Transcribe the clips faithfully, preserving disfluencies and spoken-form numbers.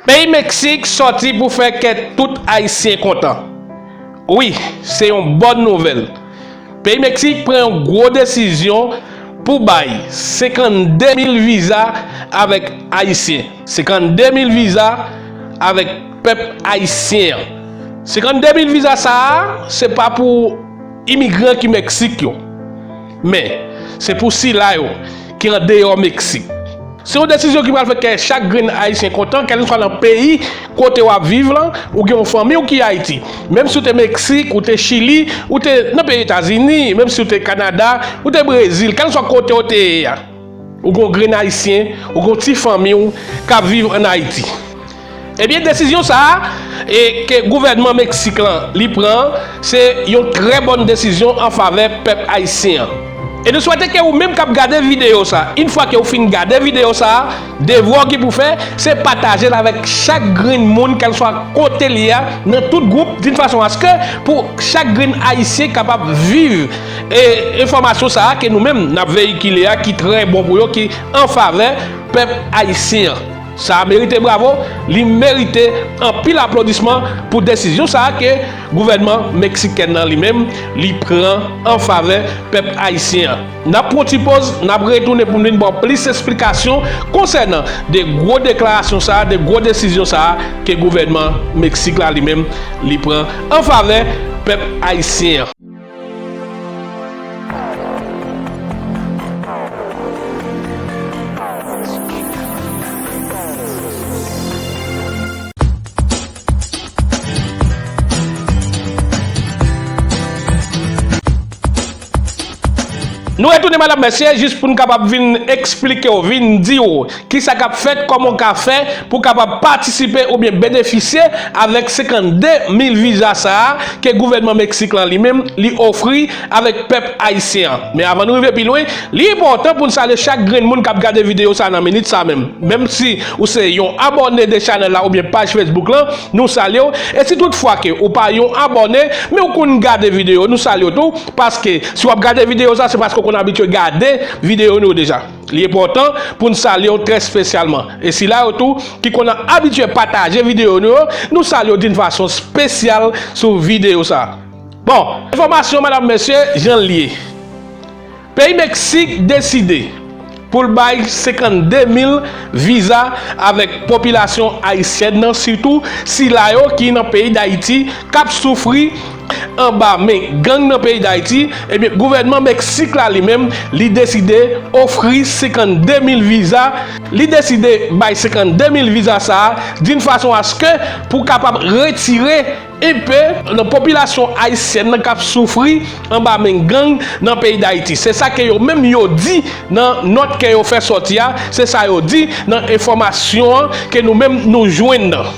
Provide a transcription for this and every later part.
Peyi Meksik sòti pou fè kè tout Ayisyen kontan. Wi, se yon bòn nouvèl. Peyi Meksik pran yon gwo desizyon pou bay senkannde mil viza avèk Ayisyen. Senkannde mil viza avèk pèp ayisyen an. Senkannde mil viza sa a, se pa pou imigran ki Meksik yo. Men, se pou sila yo ki andeyò Meksik. Se yon desizyon ki pral fè kè chak grenn Ayisyen kontan, kèlkeswa nan peyi kote w ap viv lan, ou gen yon fanmi w ki Ayiti. Menm si w te Meksik, ou te Chili, ou te nan peyi Etazini, menm si w te Kanada, ou te Brezil, kèlkeswa kote w te ye a, ou gen yon grenn Ayisyen, ou gen yon ti fanmi w k ap viv ann Ayiti. Ebyen, desizyon sa a, e, ke gouvènman Meksik lan li pran, se yon trè bòn desizyon an favè pèp ayisyen an. E nou swete ke ou menm k ap gade videyo sa, yon fwa ke ou fin gade videyo sa, devwa w gen pou fè, se pataje l avèk chak grenn moun, kèlkeswa kote l ye a, nan tout gwoup, d'une façon à ce que pou chak grenn Ayisyen kapab viv, e, enfòmasyon sa a ke nou menm n ap veyikile a, ki trè bon pou yo, ki an favè pèp ayisyen an. Sa a merite bravo, li merite anpil aplodisman pou desizyon sa a ke gouvènman meksikèn nan li menm, li pran an favè pèp ayisyen an. N ap pran yon ti poz, n ap retounen pou n vin ba w plis esplikasyon konsènan de gwo deklarasyon sa a, de gwo desizyon sa a ke gouvènman Meksik la li menm, li pran an favè pèp ayisyen an. Nou retounen, madanm, mesye, jis pou n kapab vin eksplike w, vin di w kisa k ap fèt, kòman w ka fè pou w kapab patisipe oubyen benefisye avèk senkannde mil viza sa a ke gouvènman Meksik lan li menm li ofri avèk pèp ayisyen an. Men avan nou rive pi lwen, li enpòtan pou n salye chak grenn moun k ap gade videyo sa a nan minit sa a menm. Menm si ou se yon abòne de chanèl la oubyen paj Facebook lan, nou salye w. E si toutfwa ke ou pa yon abòne, men ou konn gade videyo, nou salye w tou, paske si w ap gade videyo sa, se paske w konn abitye gade videyo nou yo deja. Li enpòtan pou n salye w trè espesyalman. E sila yo tou ki konn abitye pataje videyo nou yo, nou salye w d'une façon spéciale sou videyo sa. Bon, enfòmasyon, madanm, mesye, jan l ye. Peyi Meksik deside pou l bay senkannde mil viza avèk popilasyon ayisyèn nan, sitou sila yo ki nan peyi Dayiti k ap soufri anba men gang nan peyi Dayiti. Ebyen, gouvènman Meksik la li menm, li deside ofri senkannde mil viza. Li deside bay senkannde mil viza sa a d'une façon à ce que pou kapab retire enpe nan popilasyon ayisyèn nan k ap soufri anba men gang nan peyi Dayiti. Se sa ke yo menm yo di nan nòt ke yo fè sòti a, se sa yo di nan enfòmasyon an ke nou menm nou jwenn nan.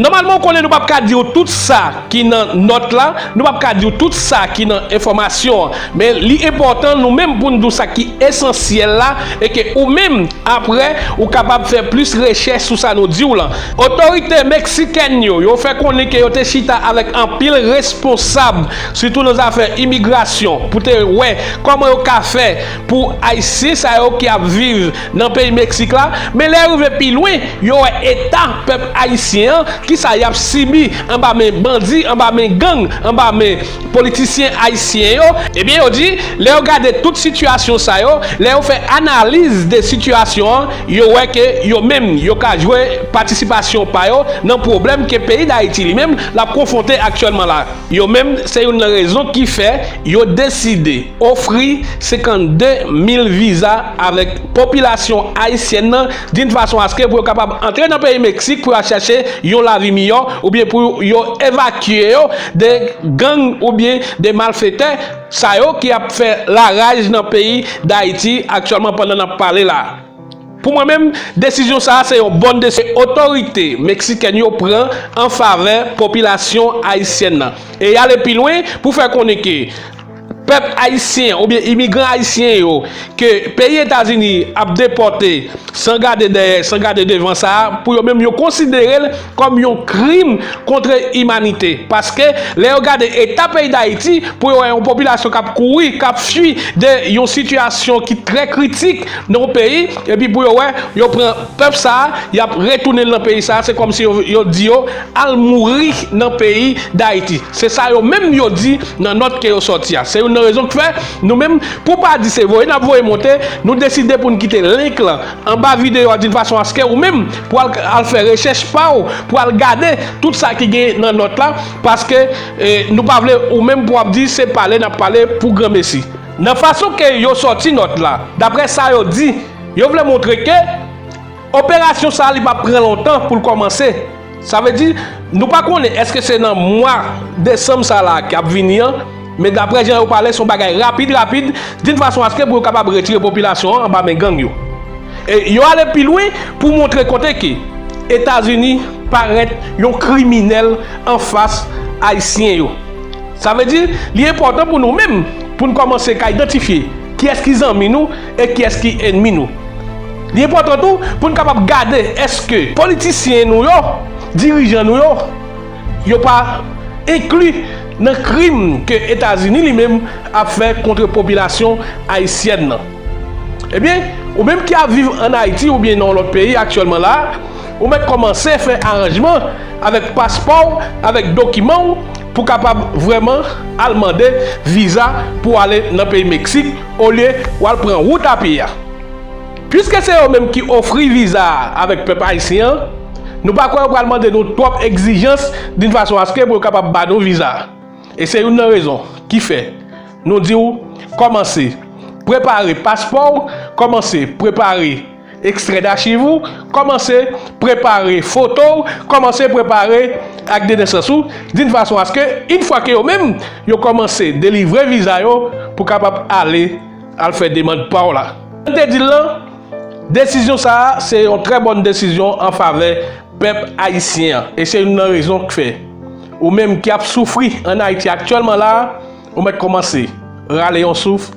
Nòmalman, ou konnen nou p ap ka di w tout sa ki nan nòt la, nou p ap ka di w tout sa ki nan enfòmasyon an, men li enpòtan nou menm pou n di w sa ki esansyèl la, e ke ou menm, apre, ou kapab fè plis rechèch sou sa nou di w lan. Otorite meksikèn yo, yo fè konnen ke yo te chita avèk anpil responsab, sitou nan zafè imigrasyon, pou te wè kòman yo ka fè pou Ayisyen sa yo ki ap viv nan peyi Meksik la, men lè yo rive pi lwen, yo wè eta pèp ayisyen an, kisa y ap sibi anba men bandi, anba men gang, anba men politisyen ayisyen yo. Ebyen, yo di, lè yo gade tout sitiyasyon sa yo, lè yo fè analiz de sitiyasyon an, yo wè ke yo menm, yo ka jwe patisipasyon pa yo nan pwoblèm ke peyi Dayiti li menm l ap konfwonte aktyèlman la. Yo menm, se youn nan rezon ki fè yo deside ofri senkannde mil viza avèk popilasyon ayisyèn nan, d'une façon à ce que pou yo kapab antre nan peyi Meksik pou yo al chèche yon lavi miyò, oubyen pou yo evakye yo de gang oubyen de malfetè sa yo ki ap fè laraj nan peyi Dayiti aktyèlman pandan n ap pale la. Pou mwen menm, desizyon sa a se yon bòn desizyon otorite meksikèn yo pran an favè popilasyon ayisyèn nan. E y ale pi lwen pou fè konnen ke Pèp ayisyen oubyen imigran ayisyen yo ke peyi Etazini ap depòte san gade dèyè, san gade devan sa a, pou yo menm yo konsidere l kòm yon krim kont imanite. Paske lè yo gade eta peyi Dayiti, pou yo wè yon popilasyon k ap kouri, k ap fui de yon sitiyasyon ki trè kritik nan yon peyi, epi pou yo wè, yo pran pèp sa a, y ap retounen l nan peyi sa a, se kòmsi yo, yo di yo al mouri nan peyi Dayiti. Se sa yo menm yo di nan nòt ke yo sòti a. Se youn nan rezon k fè nou menm, pou pa di se voye n ap voye monte, nou deside pou n kite link lan anba videyo a, d'une façon à ce que ou menm pou al, al fè rechèch pa w, pou al gade tout sa ki gen nan nòt la, paske, eh, nou pa vle ou menm pou ap di se pale n ap pale pou granmesi. Nan fason ke yo sòti nòt la, daprè sa yo di, yo vle montre ke operasyon sa a, li p ap pran lontan pou l kòmanse. Sa vle di, nou pa konnen èske se nan mwa desanm sa la k ap vini an, men daprè jan yo pale, se yon bagay rapid, rapid, d'une façon à ce que pou yo kapab retire popilasyon an anba men gang yo. E yo ale pi lwen pou montre kote ke Etazini parèt yon kriminèl anfas Ayisyen yo. Sa vle di, li enpòtan pou nou menm, pou n kòmanse ka idantifye kiyès ki zanmi nou e kiyès ki ènmi nou. Li enpòtan tou pou n kapab gade èske politisyen nou yo, dirijan nou yo, yo pa enkli nan krim ke Etazini li menm ap fè kont popilasyon ayisyèn nan. Ebyen, ou menm ki ap viv ann Ayiti oubyen nan yon lòt peyi aktyèlman la, ou mèt kòmanse fè aranjman avèk paspò w, avèk dokiman w, pou kapab vrèman al mande viza pou ale nan peyi Meksik, olye w al pran wout a pye a. Piske se yo menm ki ofri viza a avèk pèp ayisyen an, nou pa kwè yo pral mande nou twòp egzijans d'une façon à ce que pou yo kapab ba nou viza a. E se youn nan rezon ki fè nou di w kòmanse prepare paspò w, kòmanse prepare ekstrè dachiv ou, kòmanse prepare foto w, kòmanse prepare ak de nesans ou, d'une façon à ce que, une fois que yo menm, yo kòmanse delivre viza yo pou kapab ale al fè demann pa w la. Jan n te di l lan, desizyon sa a, se yon trè bòn desizyon an favè pèp ayisyen an. E se youn nan rezon k fè ou menm ki ap soufri ann Ayiti aktyèlman la a, ou mèt kòmanse rale yon souf,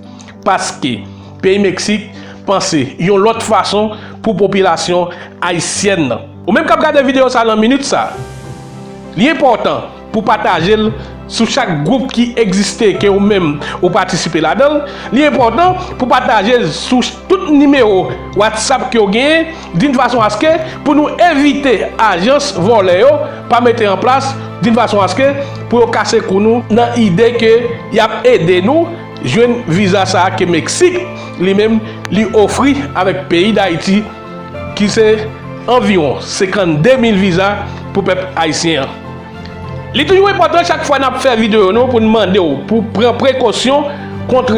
paske peyi Meksik panse yon lòt fason pou popilasyon ayisyèn nan. Ou menm k ap gade videyo sa nan minit sa, li enpòtan pou pataje l sou chak gwoup ki egziste ke ou menm ou patisipe ladan l. Li enpòtan pou pataje l sou tout nimewo WhatsApp ke w genyen, d'une façon à ce que pou nou evite ajans vòlè yo pa mete an plas, d'une façon à ce que pou yo kase kou nou nan ide ke y ap ede nou jwenn viza sa a ke Meksik li menm li ofri avèk peyi Dayiti, ki se anviwon senkannde mil viza pou pèp ayisyen an. Li toujou enpòtan chak fwa n ap fè videyo nou pou n mande w pou pran prekosyon kont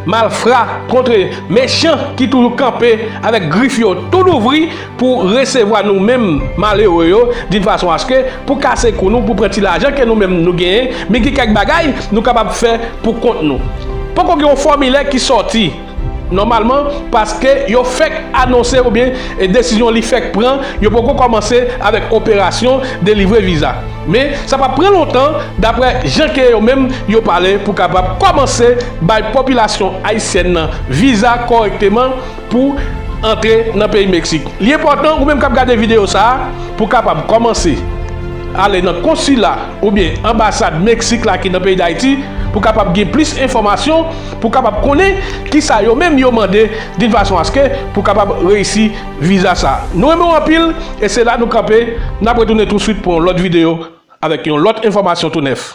malfra, kont mechan ki toujou kanpe avèk grif yo tou louvri pou resevwa nou menm malere yo, d'une façon à ce que pou kase kou nou, pou pran ti lajan ke nou menm nou genyen, men gen kèk bagay nou kapab fè pou kont nou. Poko gen yon fòmilè ki sòti nòmalman, paske yo fèk anonse oubyen, e, desizyon li fèk pran, yo poko kòmanse avèk operasyon delivre viza. Men sa p ap pran lontan, daprè jan ke yo menm yo pale, pou kapab kòmanse bay popilasyon ayisyèn nan viza kòrèkteman pou antre nan peyi Meksik. Li enpòtan ou menm k ap gade videyo sa a pou kapab kòmanse ale nan konsila oubyen anbasad Meksik la ki nan peyi Dayiti pou kapab gen plis enfòmasyon, pou kapab konnen kisa yo menm yo mande d'une façon à ce que pou kapab reyisi viza sa a. Nou renmen w anpil e se la nou kanpe. N ap retounen touswit pou yon lòt videyo avèk yon lòt enfòmasyon tou nèf.